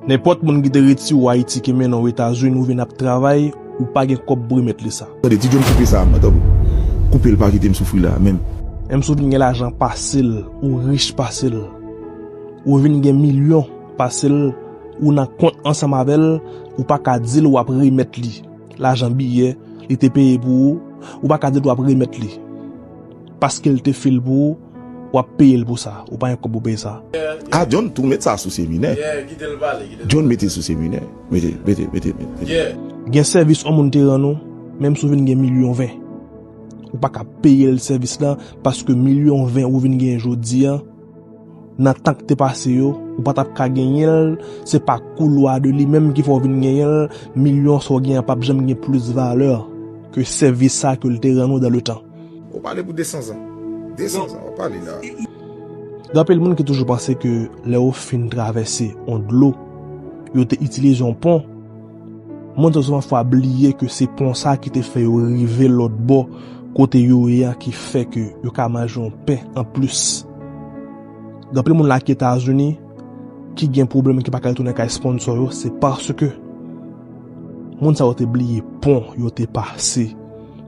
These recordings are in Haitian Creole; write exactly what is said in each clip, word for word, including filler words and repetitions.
Nenpòt moun ki te retire w Ayiti, ki mennen w Etazini, ou vin ap travay, ou pa gen kòb pou remèt li sa. Tande, ti John, koupe sa, mwen, tanpri. Koupe l, pa kite m soufri la, menm. Menm si w vin gen lajan pase l, ou rich pase l, ou vin gen milyon pase l, ou nan kont ansanm avè l, ou pa ka di l w ap remèt li lajan biyè li te peye pou ou, ou pa ka di l w ap remèt li. Paske l te fè l pou ou, w ap peye l pou sa. Ou pa gen kòb pou peye sa. Ah, John, tou met sa sou seminè. Yeah, kite l pale, kite l John, pale. Mete l sou seminè. Mete, mete, mete, mete. Yeah. Gen sèvis yon moun te rann ou, menm si w vin gen milyon ven. Ou pa ka peye l sèvis la, paske milyon ven ou vin gen jodi a, nan tan k te pase yo, ou pa t ap ka genyen l, se pa koulwa de li menm ki fè w vin genyen l, milyon sa w genyen an p ap janm gen plis valè ke sèvis sa ke l te rann ou dans le temps. Ou pale pou de san zan. De san zan, ou pale la. Gen anpil moun ki toujou panse ke lè yo fin travèse yon dlo, yo te itilize yon pon, moun sa yo souvan fwa bliye ke se pon sa ki te fè yo rive lòt bò kote yo ye a ki fè ke yo ka manje yon pen anplis. Gen anpil moun la ki Etazini ki gen pwoblèm ki pa ka retounen kay sponsò yo, se paske moun sa yo te bliye pon yo te pase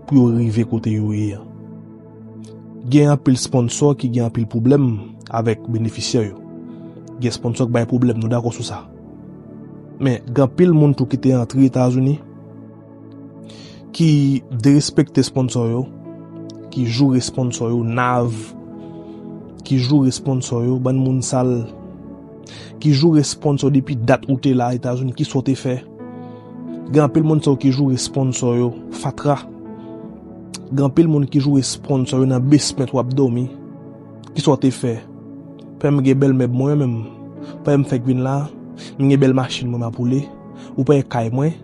pou yo rive kote yo ye a. Gen anpil sponsò ki gen anpil pwoblèm avèk benefisyè yo. Gen sponsò k bay pwoblèm, nou dakò sou sa. Men, gen anpil moun tou ki te antre Etazini, ki derespekte sponsò yo, ki joure sponsò yo, nav, ki joure sponsò yo, bann moun sal, ki joure sponsò depi dat ou te la Etazini, kisa w te fè? Gen anpil moun sa yo ki joure sponsò yo, fatra. Gen anpil moun ki joure sponsò yo nan basement w ap dòmi. Kisa w te fè? Pè m gen bèl mèb mwen menm. Pè m fèk vin la, m gen bèl machin mwen m ap woule. Ou pa wè kay mwen,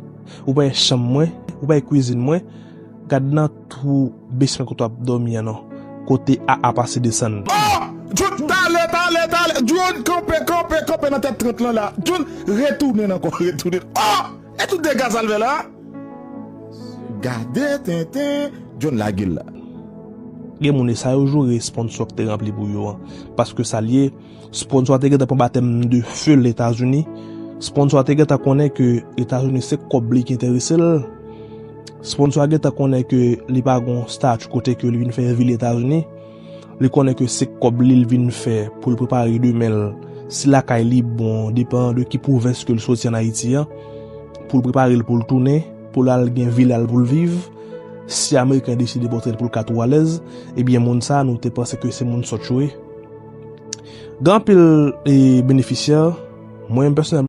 ou pa wè chanm mwen, ou pa wè kwizin mwen. Gad nan twou basement kote w ap dòmi an non. Kote A A pase desann. Oh! John, talè, talè, talè. John, kanpe, kanpe, kanpe nan tèt trant lan la. John, retounen ankò, retounen. Oh! E tout dega sa l fè la? Gade tenten, John lage l la. Gen moun e sa yo joure sponsò k te ranpli pou yo an. Paske sa l ye, sponsò a te gentan pran batèm de fe Etazini. Sponsò a te gentan konnen ke Etazini se kòb li ki enterese l. Sponsò a gentan konnen ke li pa gon stati kote ke li vin fè vi l Etazini. Li konnen ke se kòb li l vin fè pou l prepare demen l. Si lakay li bon, depan de ki pwovens ke l soti ann Ayiti an, pou l prepare l pou l tounen, pou l al gen vi l al pou l viv. Si Ameriken deside pòte l pou l ka twou alèz, ebyen moun sa a nou te panse ke se moun sòt yo ye. Gen anpil e, benefisyè, mwen menm pèsonèlman,